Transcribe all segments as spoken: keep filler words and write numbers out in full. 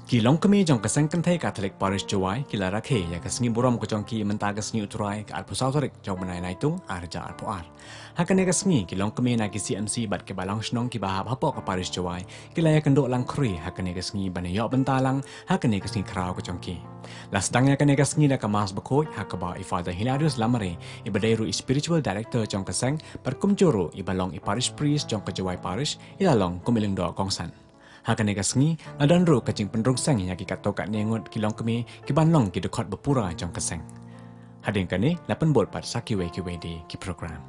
Ki longkmie jong ka Seng Kynthei Katholik Parish Jowai ki la rakhe ïa ka sngi burom ka jong ki mynta ka sngi U Trai ka arphew saw tarik jong u bnai Naitung arhajar arphew ar. Ha kane ka sngi ki longkmie na ki C M C bad ki ba long shnong ki ba hap hapoh ka Parish Jowai ki la ïakynduh lang khri ha kane ka sngi ban ïoh bynta lang ha kane ka sngi khraw ka jong ki. La sdang ïa kane ka sngi da ka Mass bakhuid ha kaba i Father Hilarius Lamare i ba dei ruh i Spiritual Director jong ka seng bad kumjuh ruh i ba long i Parish Priest jong ka Jowai Parish i la long kum i lyngdoh kongsan. Ha kane ka sngi la don ruh ka jingpynrung seng ïa ki katto katne ngut ki longkmie ki ban long ki dkhot bapura jong ka seng. Hadien kane la pynbud pat sa kiwei kiwei de ki program.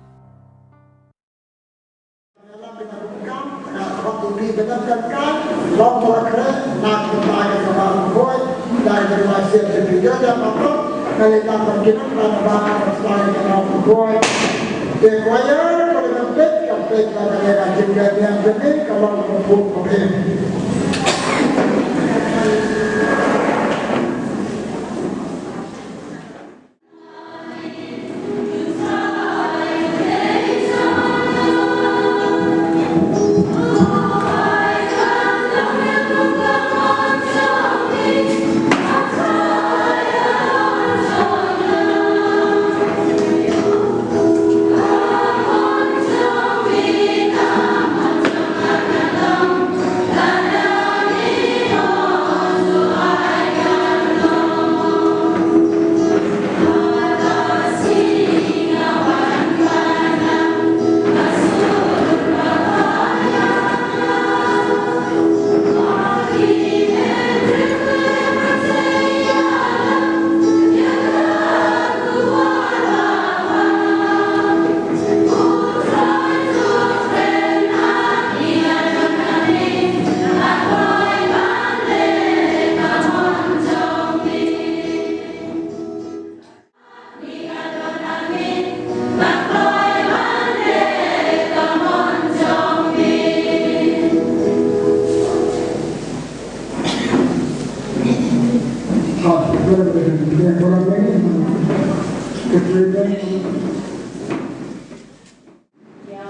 Ïa,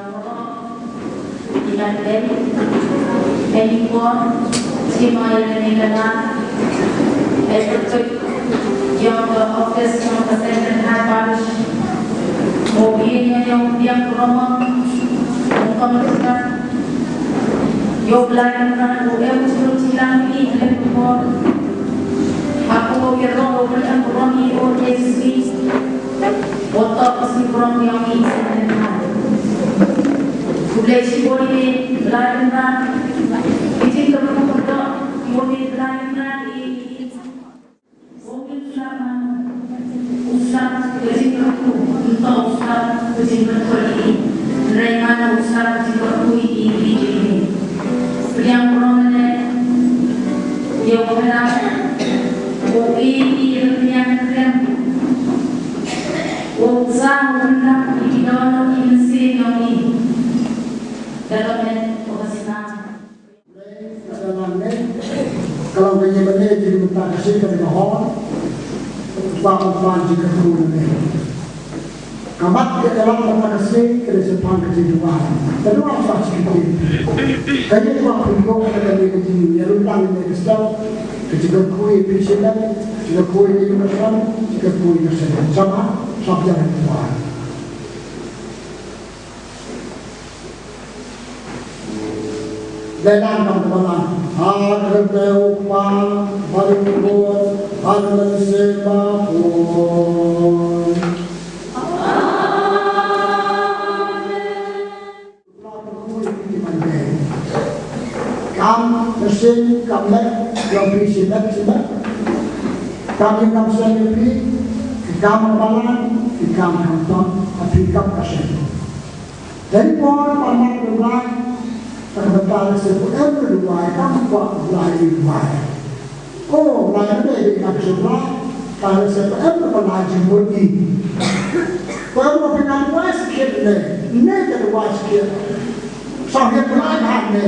Ilan Deng, Penny Kwok, Chima Ilan Ilan, Edward Coit, ïa ka office jong ka Seng Kynthei Parish, mo ïa ïa ïa ïa ka roma, mo kam ka, ïa u Blai Kynthei, u em u chilang i khlem por, ha ko ïa rong u em rong i o J C. Wat tok ka sngi burom ïa ngi Seng Kynthei. Khublei shibun ïa me Blai Kynthei. Ki jingkyrkhu ka dok ïa me Blai Kynthei. Ong u sap mano u sap ka jingkyrkhu, nto u sap ka jingkyrkhu ïa ngi. Hynrei mano u sap ka jingkyrkhu ïa ngi, ïa ngi. Pdiang burom lane ïa u Blai. U i i rynïeng krem. U Trai u ïa i don i mynsiem ïa ngi. Da ka met u ka snam. Ka long ka ïing mane jingmynta ka sngi ka dei ka hall. Ba ban ban jingkyrkhu mane. Ka mat ka ïalam mynta ka sngi ka dei shaphang ka jingduwai. Ka duwai ba shi ki. Ka ïing ba pynlong ka dei ka jingïalam lang ne ka step. Ka jingkyrkhu ïa phi shimet, jingkyrkhu ïa ka ïing ka sem, jingkyrkhu ïa ka sem. Sama, sap ïa ka duwai. Lenan kam teman. Hakerte u Kpa, bad u Khun, bad u Mynsiem Bakhuid. Kam mynsiem, kam leh, ïa phi shimet, shimet. Kam ïing kam sem ïa phi, kam balang, kam khamtam, ïa phi kam ka sem. Dei por ba mat U Blai, ka bynta lehse pu em U Blai, kam kwah U Blai U Blai. O, U Blai ne dei ka U Blai, ka lehse pu em U Blai jingmut ngi. Pu em U Blai pyngan wai skit ne, ne ka wai skit. Sang U Blai bha ne,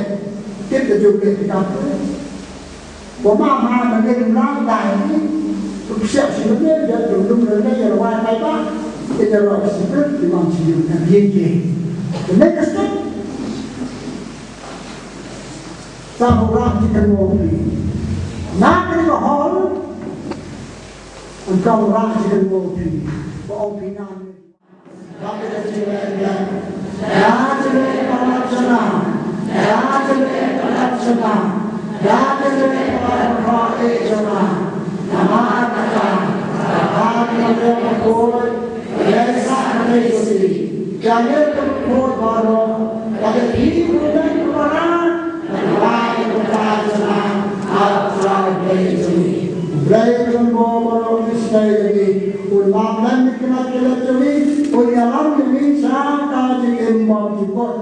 tip ka jong ne ka. Ko ma ma ma ne rim la dai ni. Tu siap si ma ne, dia tu lum le ne, ya wai pai ba. Dia ro si ber, di wan si rim na bien ye. The next step. Sa ho ra ti kan mo pi. Na kane ka hall, yn kynrah jingmut phi, ba ong phi ngan. Ba ka jingmut phi. Da jingmut palat jana, da jingmut palat jana, da jingmut palat jana. Namar kata, kata ka jingmut phi. Ïa sa ka dei ka si. Ïa ngi ka pud baroh. Ïa ka dei ka pud baroh. Ïa ka dei ka pud baroh. Ïa ka dei ka si. Blei ka jong baroh ki stay ïa ngi. Un map lem ki khynnah ki leit jong ngi. Un ïalam ïa ngi sha ka jingim bymjukut.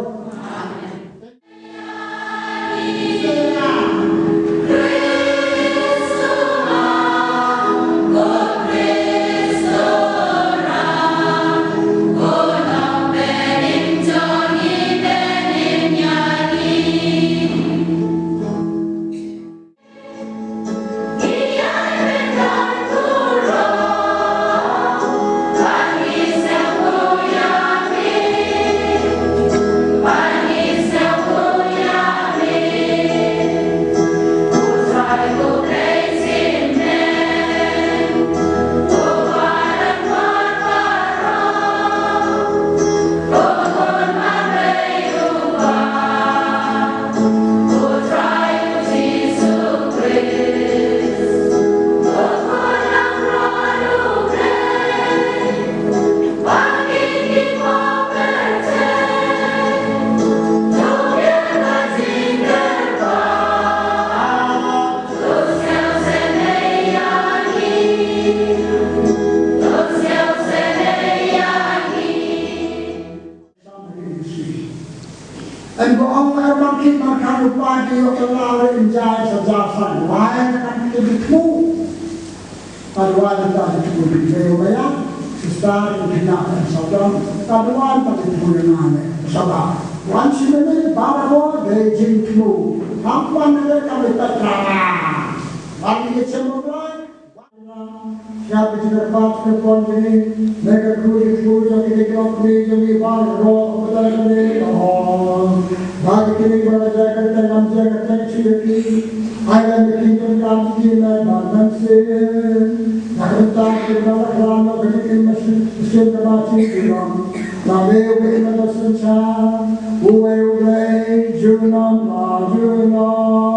Yn ba ong er ban kit ban khan u paid ki ïoh kylla re, yn jai sa jar san. Wai na kan kit thmu. Ka duwai na ka thmu ki mei u maya. Sister ki khynnah kan sawdong. Ka duwai na ka thmu na nga ne. Saba. Wan shi minit ba na ko dei jingthmu. Ham wan na ka le ta ka. Wan ni chem ba. Ïa ka jingkyrpad kyrpon jong ngi, na ka kyrkhu jong kine ki kmie jong ngi baroh, ba la kane ka hall. Ba kine ba la jia ka kyrteng, ngam jia ka kyrteng shuh ïa ki. Ai lem ïa ki jingkyrpad jong ki na ka bynta mynsiem. Na ka bynta ki ba la khlad noh ka jingim mynsiem, mynsiem kaba shisha. Na ka bynta u ba im ha ka synshar, uwei U Blei junom la junom.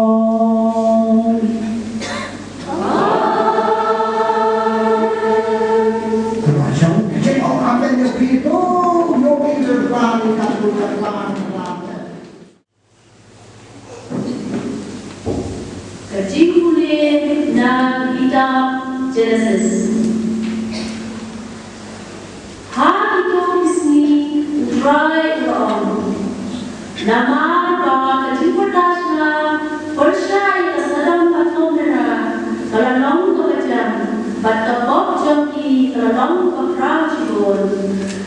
Ka jingpule na kitab Genesis. Ha kito ki sngi U Trai u la ong, namar ba ka jingpyrta jong nga pyrshah ïa ka Sodom bad Gomorrah ka la long kaba jem, bad ka pop jong ki ka la long ka khraw shibun.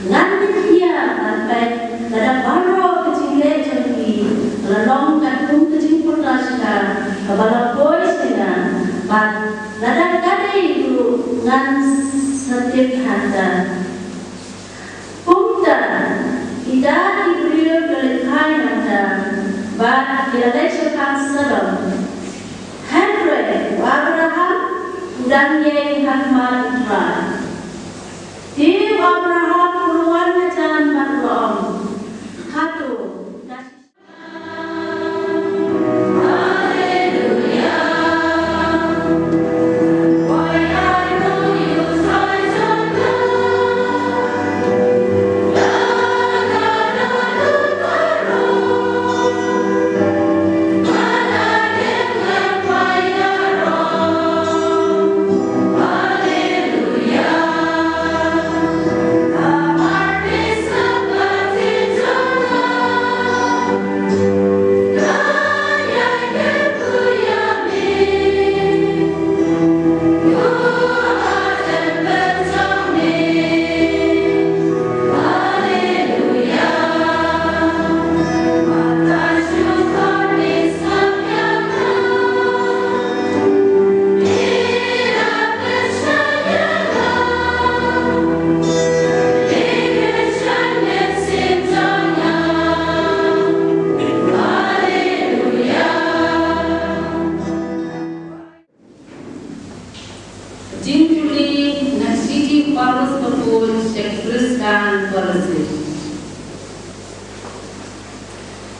Ngan pynkhiah, ngan peit lada baroh ka jingleh jong ki ka la long katkum ka jingpyrta jong nga kaba la poi sha nga, bad lada ka dei ruh ngan sa tip hangta. Kumta kita ki briew ki la lehkai nangta bad ki la leit sha kham Sodom. Hynrei u Abraham u dang ïeng ha khmat U Trai. Te u Abraham u la wan hajan bad u la ong, hato nga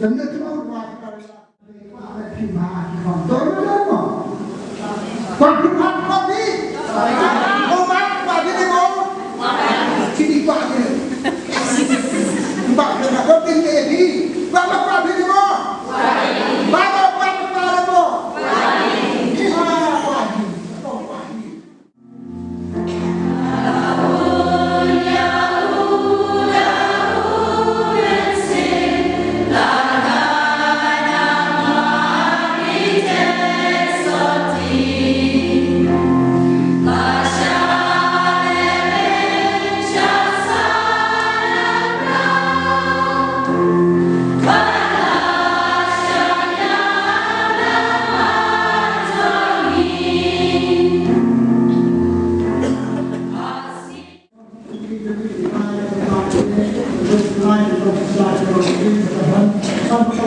Lem ne tu ba wa ka la. Ba phi ma ki kham to ne mo. Ba phi ma ba ni. O ma ba ni mo.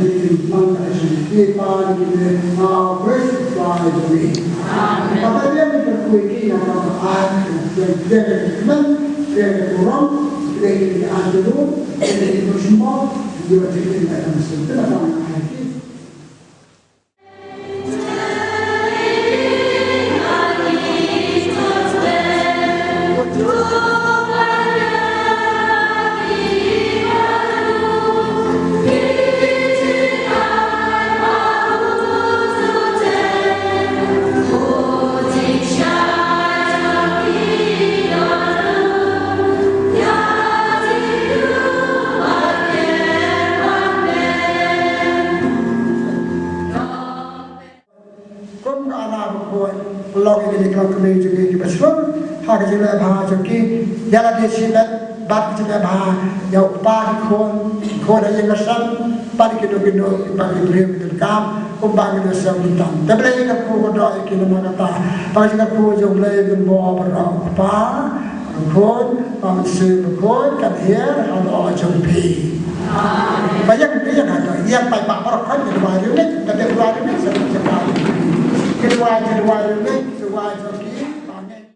ki nang ka shin ki pa ni ki ne na Khrist Trai jong ngi. Pata ïa ki kyrkhu ïa ki na ka ai ki kyrkhu ïa ki kmen ïa ki burom ïa ki ai ki rum ïa ki burom ïa ki ai ki Ka jingleh bha jong ki, ïa lade shimet bad ka jingleh bha ïa u kpa, ki khun, ki khun ha ïing ha sem, bad kino kino kiba ki briew ki donkam, kumba ngin ïaseng bynta. Te Blei un kyrkhu kyrdoh ïa ki namar kata. Ba ka jingkyrkhu jong U Blei un bor baroh, U Kpa, U Khun, U Mynsiem Bakhuid, kan hiar haduh jong phi. Ba ïa phi ïa haduh, ïa paidbah baroh, kan ïa duwai riewngeit, kan ïa duwai riewngeit, sa sa. Ïa duwai, ïa duwai riewngeit, duwai jong ki, ba ngeit.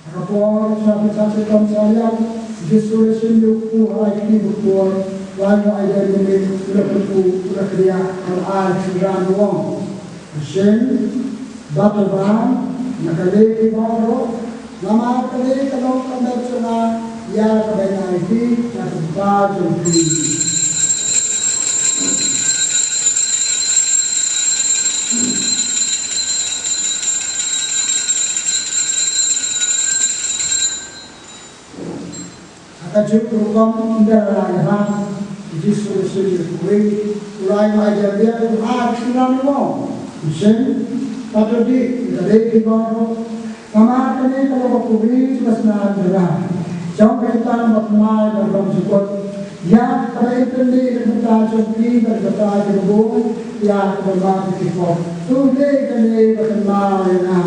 Ha ka por sha pyrshah shitom sha ïap, Jisu u la shim ïa u kpu ha ki kti bakhuid, u la ai ïa u, u la kyntu, u la kdiah, u la ai shynrang, u ong: Ka shin, bad to bam na ka liang baroh, namar kane ka long ka met jong nga, ïa kaba ngai ïa phi na ka bynta jong phi. Ha kajuh ka rukom ynda la ïalam, u Jisu u la shim ïa u kawei, u la ai ïa u biang, u la ai shynrang, u ong: Shin, bad to dih na ka liang baroh, namar kane ka long ka kawei jong ka snam jong nga, jong ka kyrteng bathymmai bad bymjukut, ïa kaba in pyni na ka bynta jong phi bad na ka bynta jong ki bun, ïa kaba ma ki pop. To leh kane bad kynmaw ïa nga.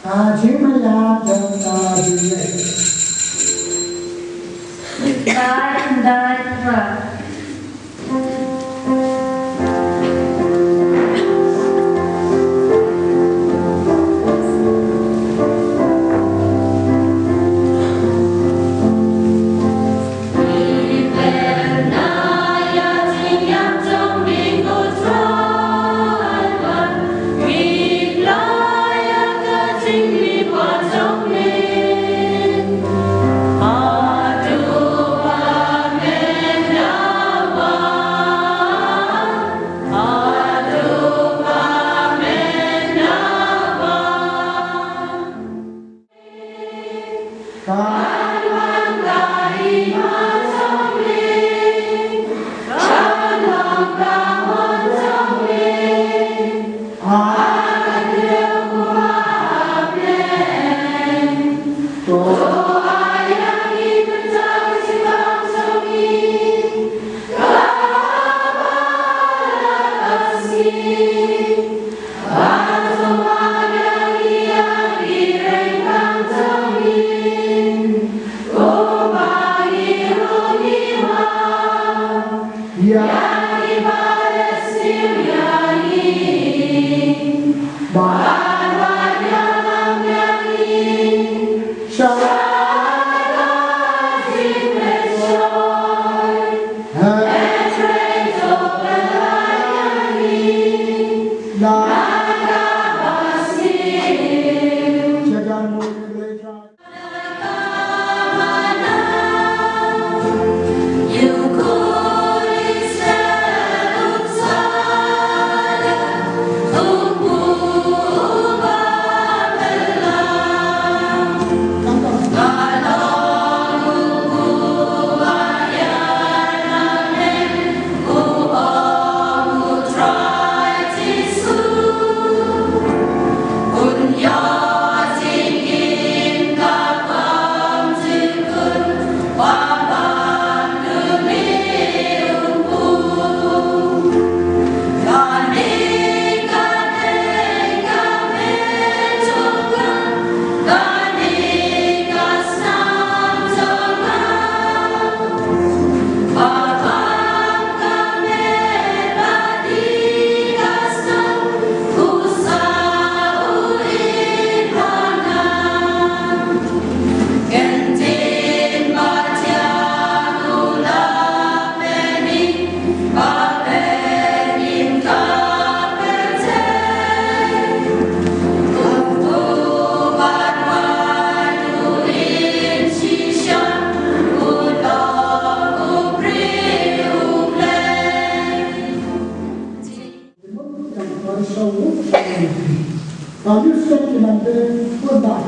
Ka jingmaiap jong ka jingngeit. Dai, dai, pra.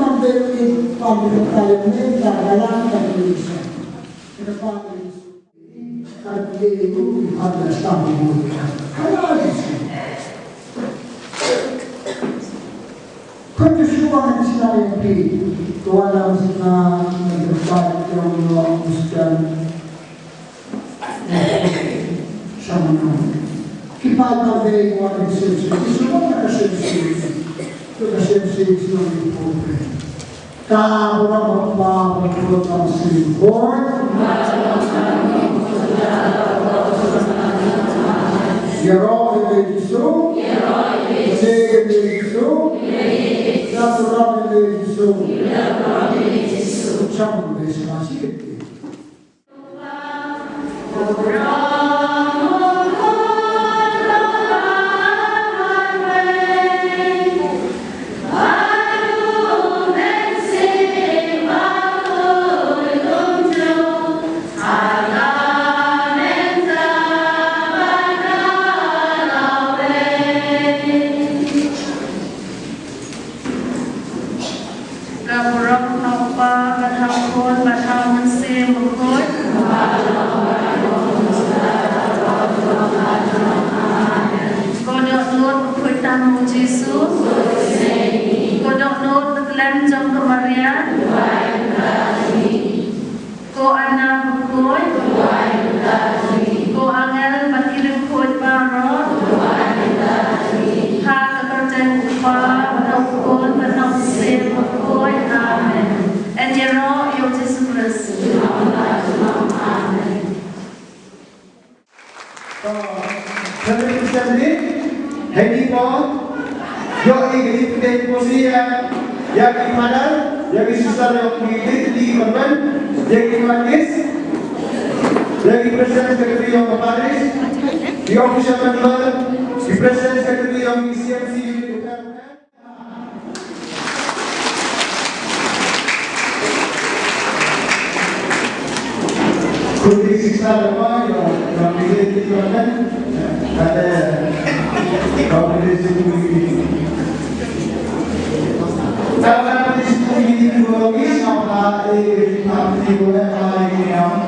man de in pan de kali me ta galang ta ni sa. Ka pan de ka ye u pan de sta mo. Ka la de si. Khublei shibun ïa phi, to wan ïa u sngewbha, ïa u sngewbha, ïa u sngewbha. Sha ma no. Ki paid ba dei wan ïa u sngewbha, ki sngewbha ka sngewbha. To ka sngewbha sngewbha ïa u sngewbha. Ka burom u Kpa bad u Khun bad u Mynsiem Bakhuid. Ïaroh ïa u Blei Jisu. Ïaroh ïa u Blei Jisu. Ïaroh ïa u Blei Jisu. Ïaroh ïa u Blei Jisu. Cham u Blei Jisu. Ka burom ha u Kpa bad ha u Khun bad ha u Mynsiem Bakhuid. Ko dohnud bakhuid tam u Jisu. Ko dohnud bakhlem jong ka Maria. Ko Anna bakhuid. Ko angel bad ki riewkhuid baroh. Ha ka kyrteng u Kpa bad u Khun bad u Mynsiem Bakhuid. Amen. Ïaroh ïa u Jisu Khrist. Amen. To, Sunday Christian Day, hei di ko, ïoh i ka jingpynbeit pusi ïa, ïa ki father, ïa ki sister, ïa ki dei, dei ki convent, ïa ki evangelist, ïa ki president secretary of the parish, ki official member, President Secretary of E C M C Unit Uttarakhand. Khun ki sister lama ïa, ïa, ïa, ïa, ïa, ïa, ïa, ïa, ïa,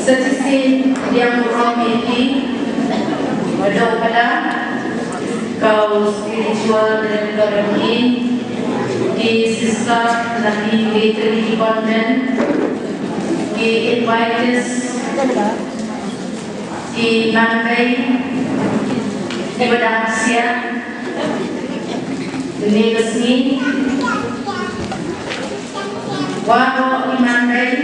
Sa shisien, biang burom ïa ki, ba don ka la, ka u spiritual director, ki sister na ki Bethel convent, ki invitees, ki nongpeit, ki ba dang sia, ne ka sngi, waroh ki nongpeit,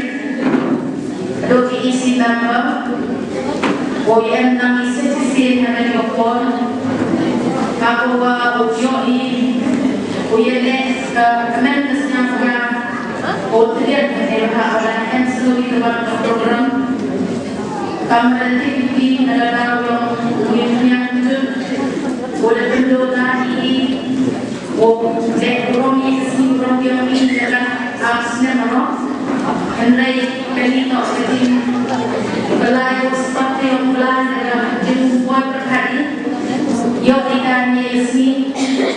haduh ki E C member, u ïa nang i shisien ha kane ka por, ha kaba u ïohi, u ïaleh ka kmen ka sngewbha, u tyrkhong ïa ka ba la em sngewbha ka program. Kam la tip ïa ki na ka daw jong u ïa pynïaid jingmut, u la pynduh ïa ki, u leh burom ïa ka sngi burom ïa ki na ka daw snem baroh. Hynrei kane noh ka jingpyllait u spah ïa u Blei na ka jingpynpoi pyrkhat ïa, ïoh ïa kane ka sngi,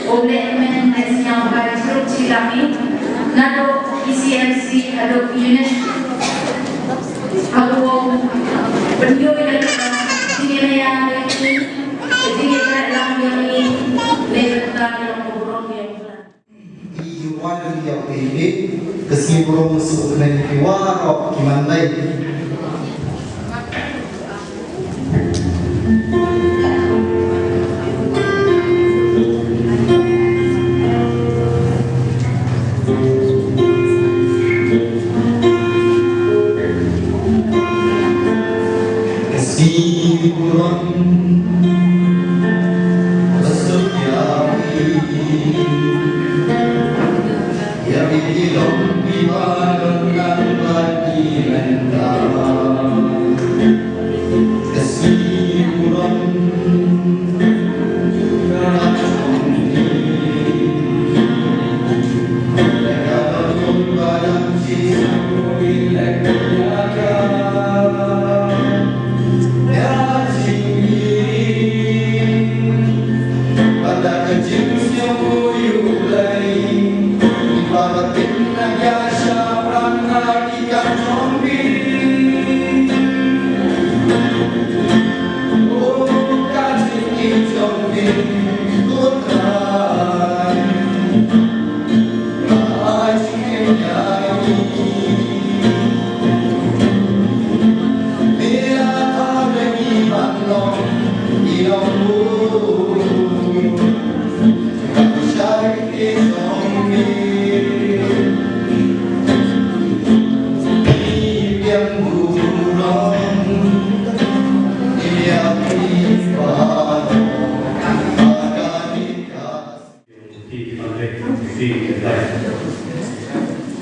u leh kmen ne sngewbha jingrup jinglam ïa, naduh E C M C haduh unit. Haduh pynïoh ïa ka jingïaid ïa ki, ka jingïaid lam ïa ki, ne ka long ka burom ïa ki. Ïa wan ïa ki, ka sngi burom suk na ki waroh ki mandai.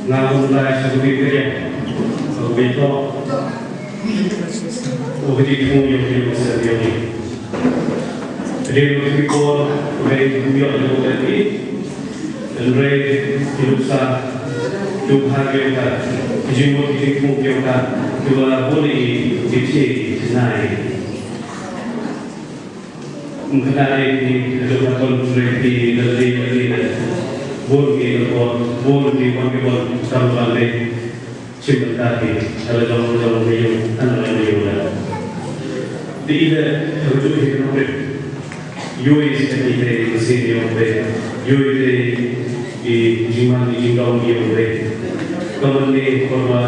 Nga kum lai sha kawei ka ïing, sha kawei ka tok. U kti thung ïa u kti u seng ïa u. Ka dei ka kti por, ka dei ka kti ïa u kti. Hynrei ki nuksa, ki bha ki ong ka, ki jingmut ki jingpung ki ong ka, kiba bun ïa ki ki thiah ki thnai. Ym kynmaw ïa ki, ki nuksa, hynrei ki la dei la dei la bun ki la bun, bun ki wan ki wan kam ban dei. Shim bynta hi ha la jong la jong, ha la jong la jong la. Te i leh ha ka juh hi ka nongrim. Ïohi sha i te i mynsiem ïong te, ïohi te i jingman i jingdom ïong te. Ka mane ba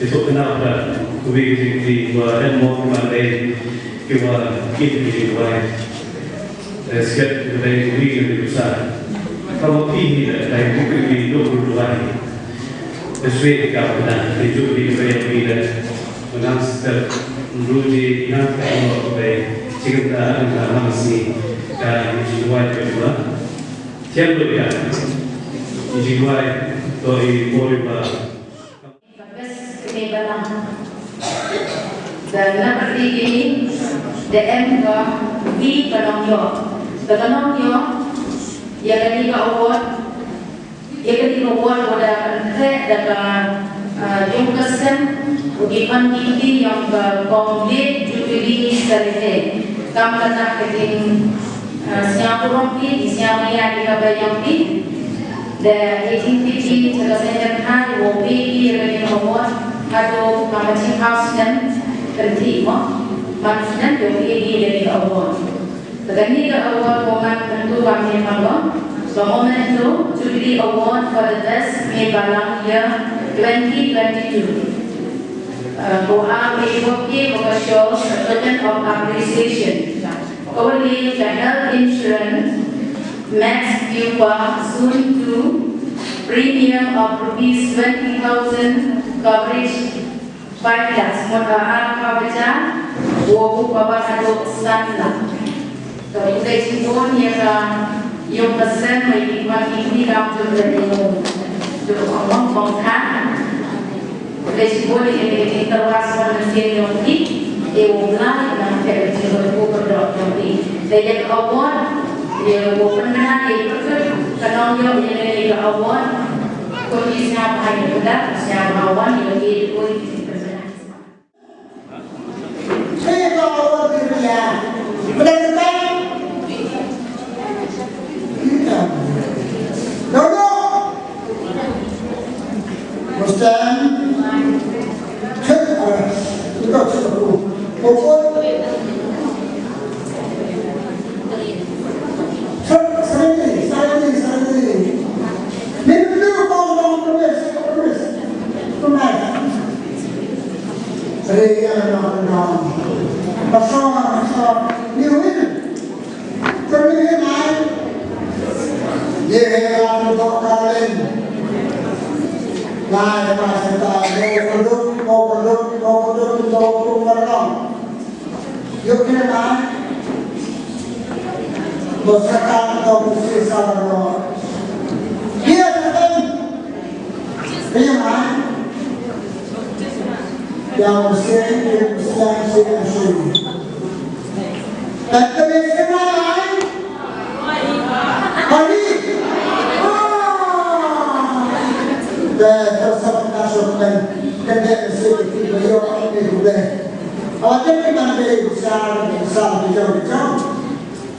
ïathuh kynnoh da uwei u jingkti ba em mo ki man te kiba kit ki jingduwai. Te sket te dei uwei na ki nuksa. Ka ma phi hi da dei u kit ki duh duwai. Te swe ka bynta te juh ki dei uwei da. Nang step ruji nang ka mo te chicken ta nang ka mang si ka jingduwai ka duwai. Thiam duh ïa i jingduwai to i bori ba. Ka best kane balang. Da na pyrdi kine da em ka wi ka nongïoh. Da ka nongïoh ïa kane ka award, ïa kane ka award ka da pynkhreh da ka, ah, yung ka sem u ki khon ki kti ïong ka kong Late Jubilee Salehe. Kam kata ka jing, ah, sñiaw burom ki, ki sñiaw ïa ki kaba ïong ki. Da eighteen fifty cha ka seng ka thai wow pie ki ïa kane ka award haduh ka ma chi haw snem kynthih mo. Man snem yow pie ki ïa kane ka award. Ka kane ka award ka man kyntu ba mih ha ka Memento Jubilee Award for the Best Mei Balang Year twenty twenty-two. Uh, ko am i ko ki ko ka shawl, a token of appreciation. Ko ni ka health insurance, Max Bupa Zone two, premium of rupees twenty thousand, coverage five lakhs, mut, uh, ar phew hajar, wow cover haduh san lak. Te khublei shibun ïa ka yung ka sem, ïa ki khon ki kti kam jong ka yung jong ka Hong Kong ka. Khublei shibun ïa ki tyrwa sngewsih ïong ki, ïa u Blei nang phet ïa ki jingkyrkhu kyrdoh jong ki. Te ïa ka award, ïa u pynbna ïa ki pyrkhat ka nongïoh ïa ka award. Ko ki sñiaw bha ïa ka, sñiaw bha wan ïa ki, ïa ki pynbna.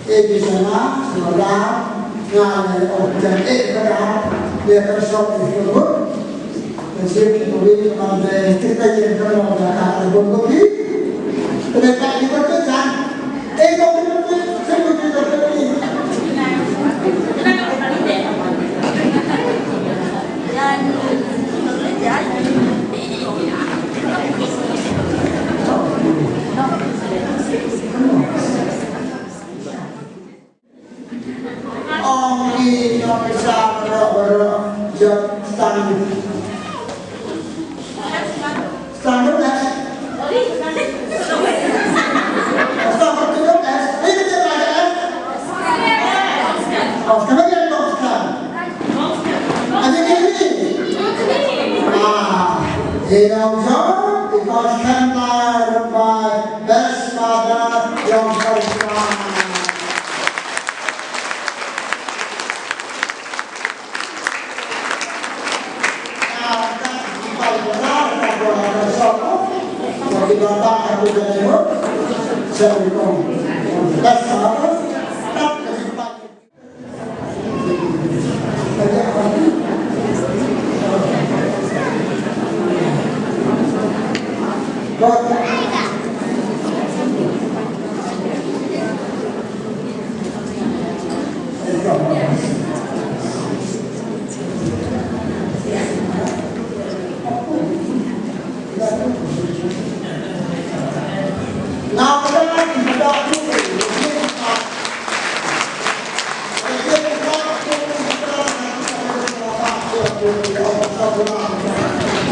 E ki sona, sona, nga le o jan e ka da, le ka shop e ka bu. Ka ship e ka wi ka man de, ki ka yen ka long ka ka ka bu ko ki. Ka de ka ki ka ka jan. E ka ki ka ki, ka ki ka ki. Ong ki nong sa ro ro jot stan. Stan ro na. Stan ro ro na. Ini kita ada. Oh, sekarang yang mau stan. Ada ni. Ah, ina jawab di pas kan mai. Best mother yang first time.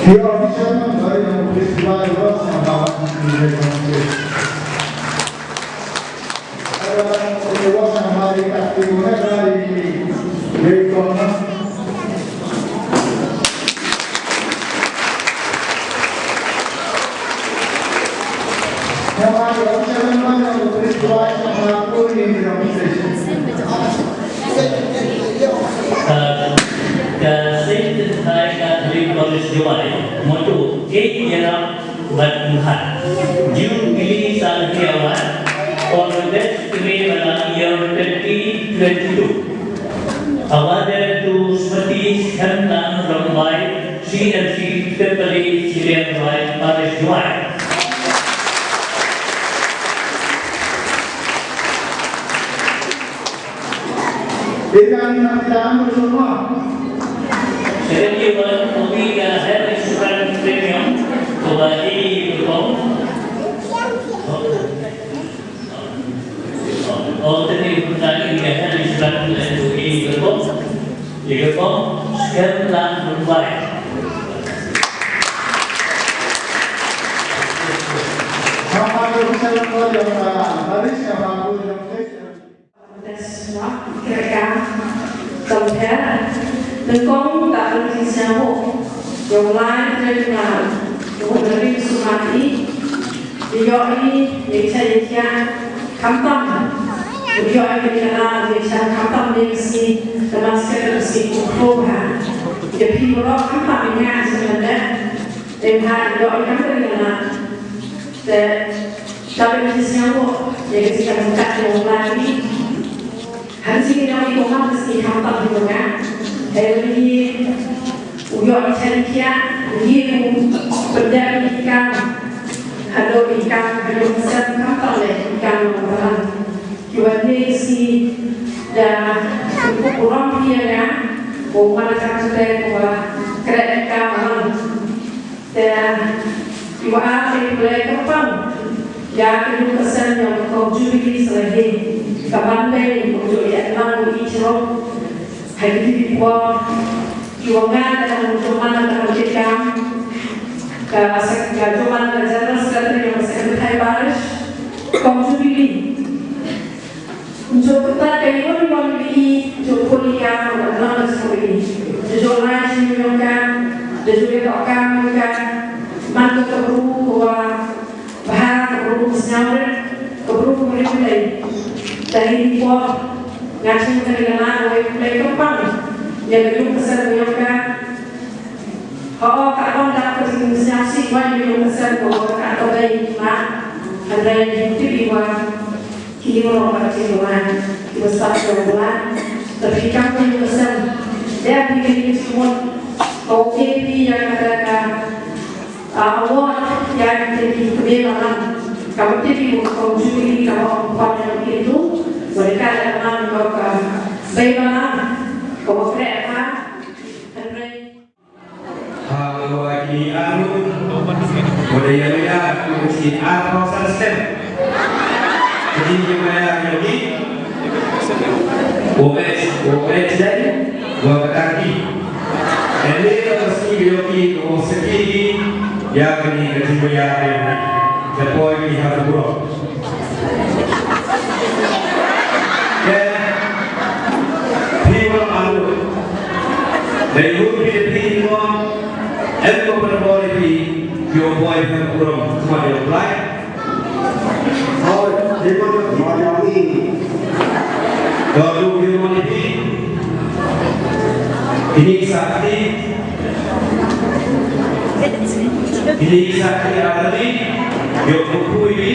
Your vision, very good. Please, you are the first and power. Ka, ka seng tynrai Catholic College Jowai, motto, Ïarap bad Pyrkhat. Jubilee Salleh Award for the best female in the year twenty twenty-two. Awarded to Smriti Skhem Lang Rymbai, C M C, Tripoli, Syrian Right Parish Jowai. Second year one, Omega Harry Superman Premium, Koba Lee Kong. Alternate Bhutan India Harry Superman and Omega Kong. Lee Kong, Skhem Lang Mumbai. Test, no? Kira ka. Compare. Nyngkong ka pynjah sñiawbha. Yong lai kre na. Yong lai sumat i. Ïoh i, ïa ka ïa ka. Khamtam. Ïoh i ka na, ïa ka khamtam ïa ka si. Ka mas ka si ku ko ha. Ïa phi bro khamtam ïa ka si na. Te ha ïoh i khamtam ïa ka na. Te Ka ban sñiawbha ïa ka jingkam jingkam jong u Blei. Hangne ngi ïohi kumno ka sngi khamtam jong nga. Hynrei u ïoh ïa ka jingkyrkieh, u ïoh u pyndep ïa ki kam. Haduh ki kam, haduh ki kam khamtam leh ki kam jong u Blei. Ki wan ïa ka sngi da u burom ïa nga. U man ka jingkyrkieh, u wan kyrkieh ïa ki kam. Te, i wa te i Blei kyrpang ïa ka ïing ka sem jong ka Kong Jubilee Salleh. Ka ban Blei ka ju ïa nang i jrong. Hai ki por i wa nga ka jong man ka jong kam. Ka sek ka jong man ka General Secretary jong ka Secretary Parish Kong Jubilee. Njo kata ka ïoh ïoh ni i, njo puli ka, njo lang da suri. Njo lai shi ïoh ka, njo ïoh ka, ka, man ka ka bru ko wa, bha ka bru ko sñiaw re, ka bru ko re ko lei. Dei ni ko, nga sñiaw ka ni ka na, ko re ko lei ko pang. Ïa ka ïoh ka sa ïoh ka. Ho ka bang da ka sñiaw si ko ïoh ka sa ko ka ko dei ma. Ka dei ti bi wa. Ki ïing ro ka jingwan, ki ba sap jong wan. Te phi kam phi ïing ka sem. Dei phi ka ïing ka sem. Ko ke phi ïa kata ka, ah, award ïa kata ki kmie balang. Ka ba tip phi ko jubilee ka ba ong pan ïa ki tu. Ba dei ka la ka man ko ka bei balang. Ko ba kreh ha. Hynrei Ha wa ki anu. Wa da ya ya ku ki ar prosa sem. Ki ki ma ya ki. Wa es, wa es dai. Wa ka ki. Ene ka si yo ki, wa se ki ki. Ya ki ni ka ti ya ki. Ka poi ki ha bro. Ke, phi wa alu. Dei hu phi phi mo. Em ko pynbor phi. Yo boy phi kurom. Kuma yo blai. Oi, dei mo mo ni. Do du phi mo ni phi. Ini sakti. Ini sakti adali. Yo kuku ini.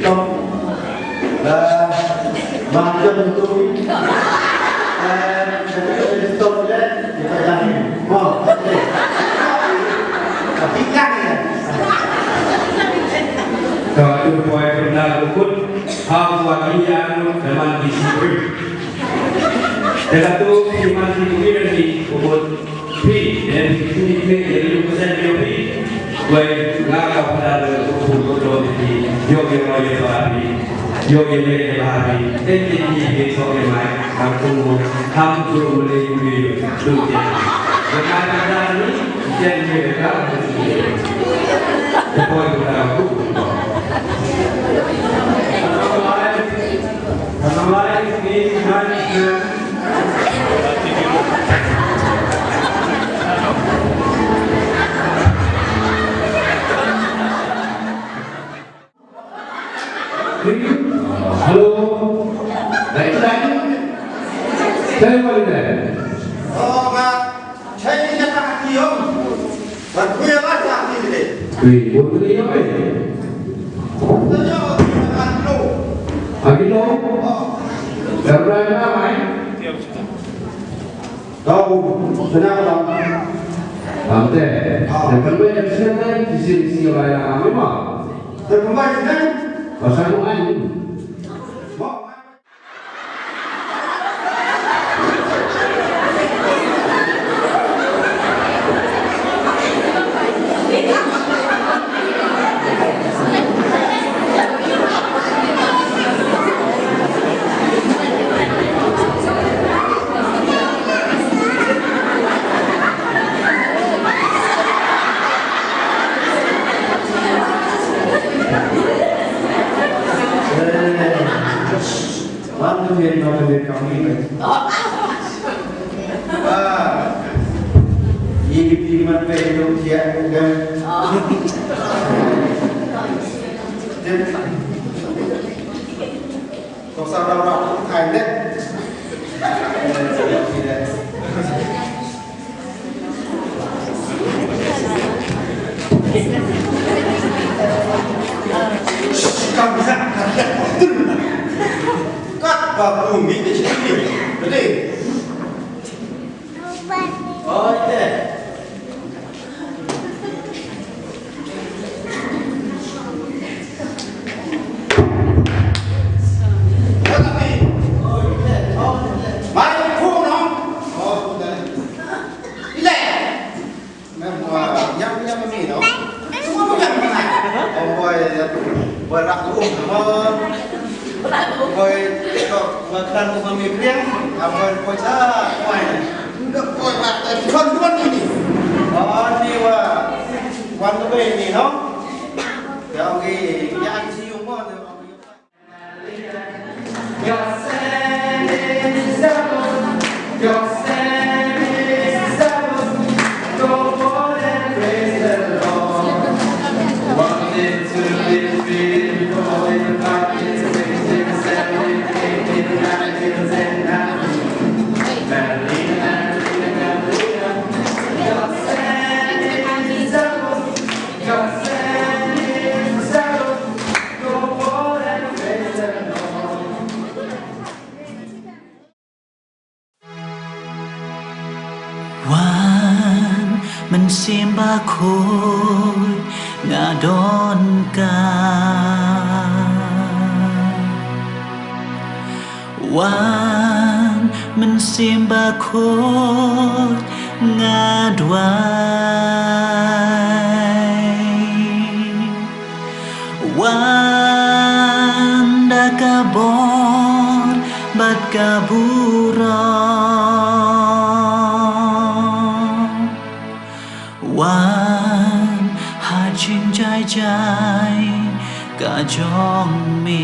Stop. Ba, ba, stop. Eh, stop, stop, eh, kita jangan. Oh, okay. Tapi kan, ya. Ka tu poi pynda u kut ha u wa ki ïa u da man ki sipri. Te ka tu ki man ki kumi dan ki u kut phi, dan ki kumi phi ïa u kut san ïa phi. Wei nga ka pynda da u kut kut lo phi. Ïoh ïa ïoh ïa phi. Ïoh ïa ïoh ïa phi. Te ki ki ki sok ïa mai. Kham tu, kham tu mele mele tu je. Dengan kata ni, jen je ka. Kepoi kita tu. Hello. Baik, baik. Saya boleh dah. Oh, Mak. Saya ni datang hati om. Buat gue lah hati ni. Wih, buat gue ni apa? Tanya hati dengan lo. Hati lo? Oh. Dah berapa lama, eh? Kau, kenapa, Bang? Bang, teh. Ah. Yang penting yang siapa, di sini, sini, lain, ah, memang. Te kumba shisha? Pasal tu kan. Wan tu dia, wan tu dia, kami ni. Ah, ini di mana tu dia, kan? Kau sabar, Pak. Hai, dek. Kat ba bumi di sini. Betul. Oh, iya. Khuid nga don ka. Wan Mynsiem Bakhuid nga duwai. Wan da ka bor bad ka burom. Wan ha jingjai jai ka jong me.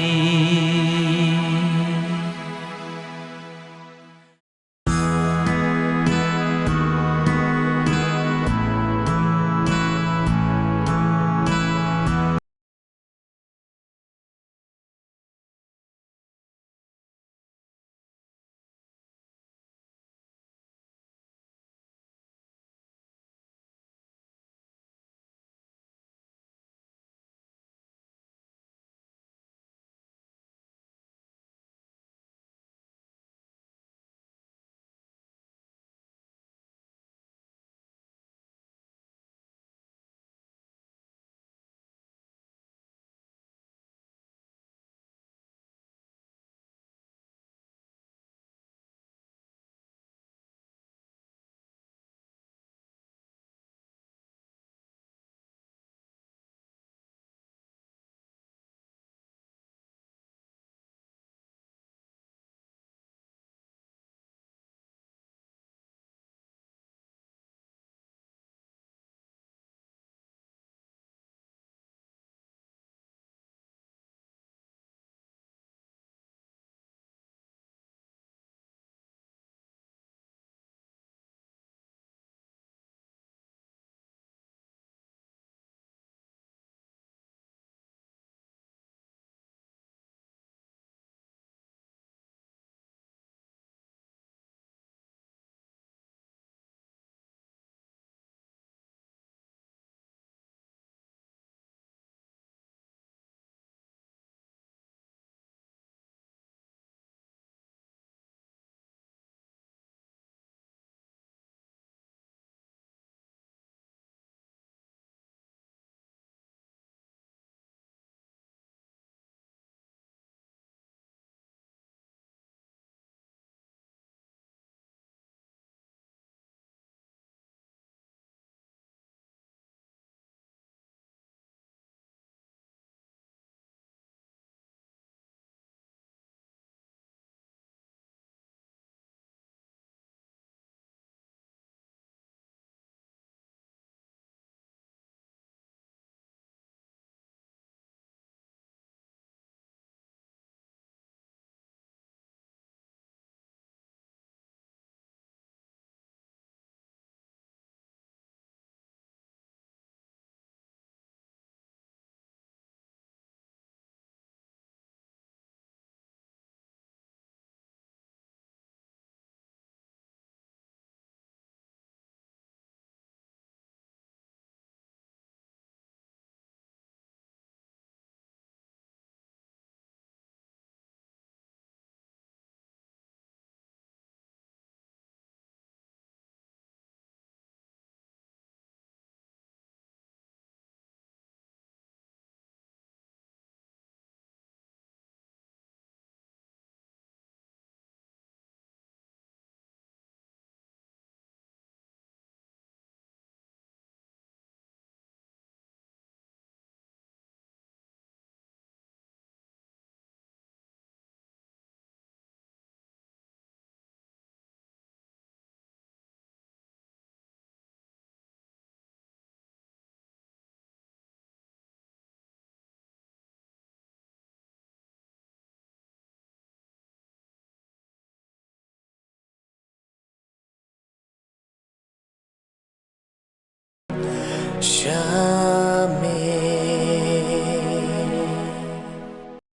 Sha